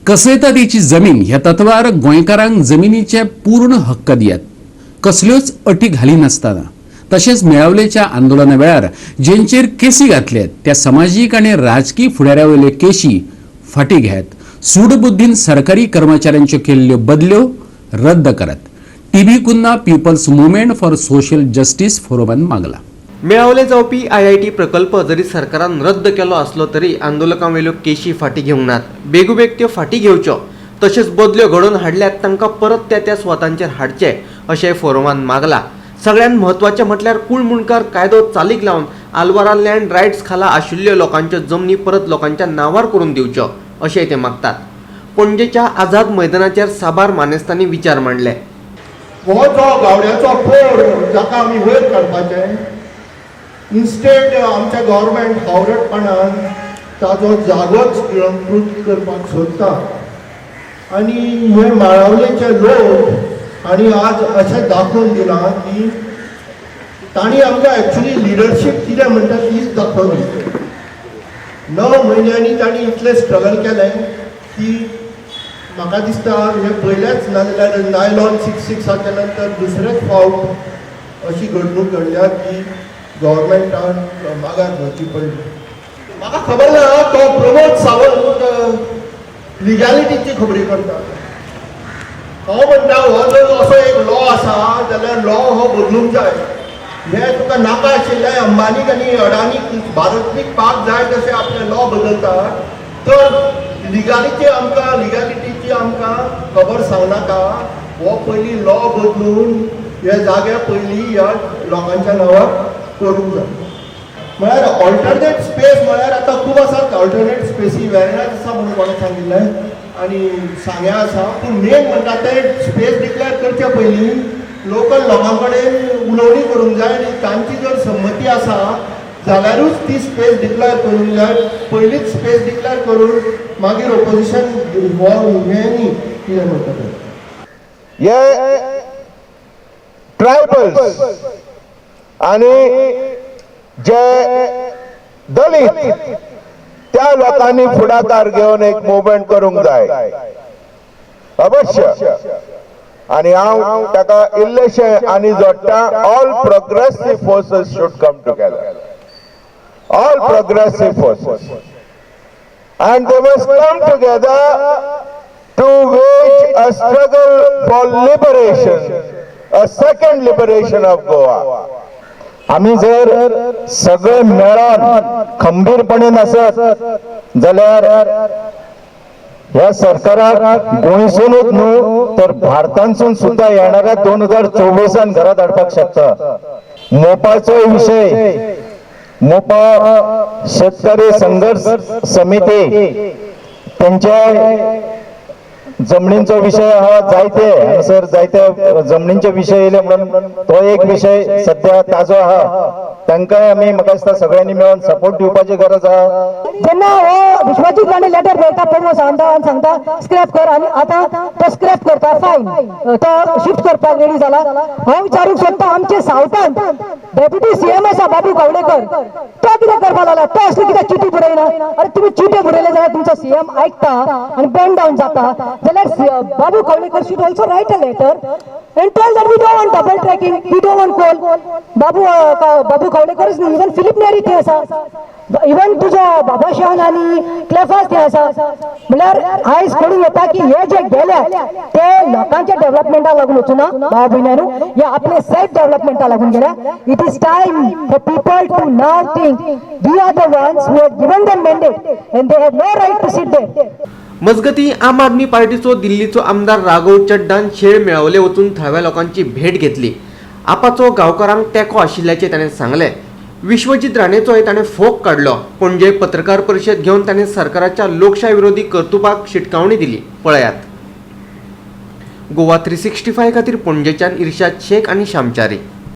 कसयता तेची जमीन ह्या तत्वार गोंयकारांक जमिनीचे पूर्ण हक्क दियात, कसल्योच अटी घालिनासतना. तशेंच मेळावलेच्या आंदोलना वेळार जेंचेर केसी घातल्यात त्या समाजीक आनी राजकी फुडाऱ्या वयल्यो केशी फाटीं घेयात. सूडबुद्दीन सरकारी कर्मचाऱ्यांच्यो केल्ल्यो बदल्यो रद्द करात, T B Cunha People's Movement for Social Justice फोरमान मागला. मेळावले जावपी आयआयटी प्रकल्प जरी सरकारान रद्द केलो आसलो तरी आंदोलकां वयल्यो केशी फाटीं घेवंक नात. बेगोबेग त्यो फाटीं घेवच्यो, तशेंच बदल्यो घडोवन हाडल्यात तांकां परत त्या त्या सुवातांचेर हाडचे अशें फोरमान मागला. सगळ्यांत म्हत्वाचें म्हटल्यार कुळमुंडकार कायदो चालीक लावन आलवारा लँड रायट्स खाला आशिल्ल्यो लोकांच्यो जमनी परत लोकांच्या नांवार करून दिवच्यो अशेंय ते मागतात. पणजेच्या आझाद मैदानाचेर साबार मानेस्तांनी विचार मांडले. हो जो गावड्याचो पोर जाका आमी वयर काडपाचें, इन्स्टेड आमच्या गव्हर्मेंट हावरटपणान ताजो जागोच गिळंकृत करपाक सोदता. आनी हे माळावलेचे लोक आनी आज अशें दाखोवन दिलां की तांणी आमकां एक्चुली लिडरशीप कितें म्हणटा तीच दाखोवन दिली. 9 म्हयन्यांनी तांणी इतलें स्ट्रगल केलें की म्हाका दिसता हे पयलेच, नाजाल्यार नायलॉन 6 6आच्या नंतर दुसरेच फावट अशी घडणूक घडल्या की गव्हर्मेंटान मागार घेवची पडली. म्हाका खबर ना, तो प्रमोद सावंत लिगॅलिटीची खबरी करता. हांव म्हणटा, हो जर असो एक लॉ आसा जाल्यार लॉ हो बदलूंक जाय. हे तुका नाका आशिल्ले अंबानीक आनी अडानीक भारत विकपाक जाय तशें आपले लॉ बदलता, तर लिगालिटीची आमकां खबर सांगनाका. हो पयलीं लॉ बदलून हे जागे पयलीं ह्या लोकांच्या नांवार करूंक जाय. म्हळ्यार ऑल्टरनेट स्पेस म्हळ्यार आतां खूब आसात ऑल्टरनेट स्पेसी. वेर्णात आसा म्हणून कोणें सांगिल्लें आनी सांग्या आसा. पूण मेन म्हणटा ते स्पेस डिक्लेअर करचे पयलीं लोकल लोकां कडेन उलोवणी करूंक जाय आनी तांची जर संमती आसा जाल्यारूच ती स्पेस डिक्लेअर करूंक जाय. पयलींच स्पेस डिक्लेअर करून मागीर ओपोजिशन हो हें न्ही, कितें म्हणटा तें. हे ट्रायबल्स आणि जे दलित, त्या लोकांनी फुडाकार घेवन एक मुवमेंट करूंक जाय अवश्य. आणि हांव ताका इल्लेशें आनी जोडटा, all progressive forces should come together, all progressive forces, and they must come together to wage a struggle for liberation, a second liberation of Goa. आमी जर सगळे मेळोन खंबीरपणे नासत जाल्यार ह्या सरकाराक गोंयसूनच न्हू तर भारतांसून सुद्धा येणाऱ्या 2024आन घरात हाडपाक शकता. मोपाचोय विशय, मोपा शेतकरी संघर्ष समिती, त्यांच्या जमनींचो विशय हा जायते हांगासर जायते जमनींचे विशय येयले म्हणून तो एक विशय सध्या ताजो आहा. तांकांय आमी म्हाका दिसता सगळ्यांनी मेळून सपोर्ट दिवपाची गरज आहा. जेन्ना हो विश्वजीत राणे लेटर बरयता प्रमोद सावंता आनी सांगता स्क्रॅप कर, आनी आतां तो स्क्रॅप करता, फायन, तो शिफ्ट करपाक रेडी जाला. हांव विचारूंक सोदता, आमचे सावथान डेप्युटी सीएम आसा बाबू गावडेकर, तो कितें करपाक लागला? तो असली कितें चिटी बरयना. अरे, तुमी चिटे बरयले जाल्यार तुमचो सीएम आयकता आनी बेंड डावन जाता जाल्यार बाबू Gawdekar should also write a letter and tell that we don't want double tracking, we don't want coal. Babu गावडेकरच न्ही, इवन फिलीप नेरी थंय आसा, इवन तुजो बाबाशान आनी क्लेफास थंय आसा. म्हणल्यार आयज कळून येता की हे जे गेल्या ते लोकांच्या डेव्हलपमेंटाक लागून वचूना भाव भयणांनो, हे आपले सेल्फ डेव्हलपमेंटा लागून गेल्या. It is time for people to now think we are the ones who have given them mandate and they have no right to sit there. मजगती, आम आदमी पार्टीचो दिल्लीचो आमदार राघव चड्डान शेळ मेळवले वचून थळाव्या लोकांची भेट घेतली. आपाचो गांवकारांक तेंको आशिल्ल्याचें ताणें सांगलें. विश्वजीत राणेचोय ताणें फोग काडलो. पणजे पत्रकार परिशद घेवन ताणें सरकाराच्या लोकशाय विरोधी कर्तुपाक शिटकावणी दिली. पळयात, गोवा 365 खातीर पणजेच्यान इर्शाद शेख आनी शामचारी.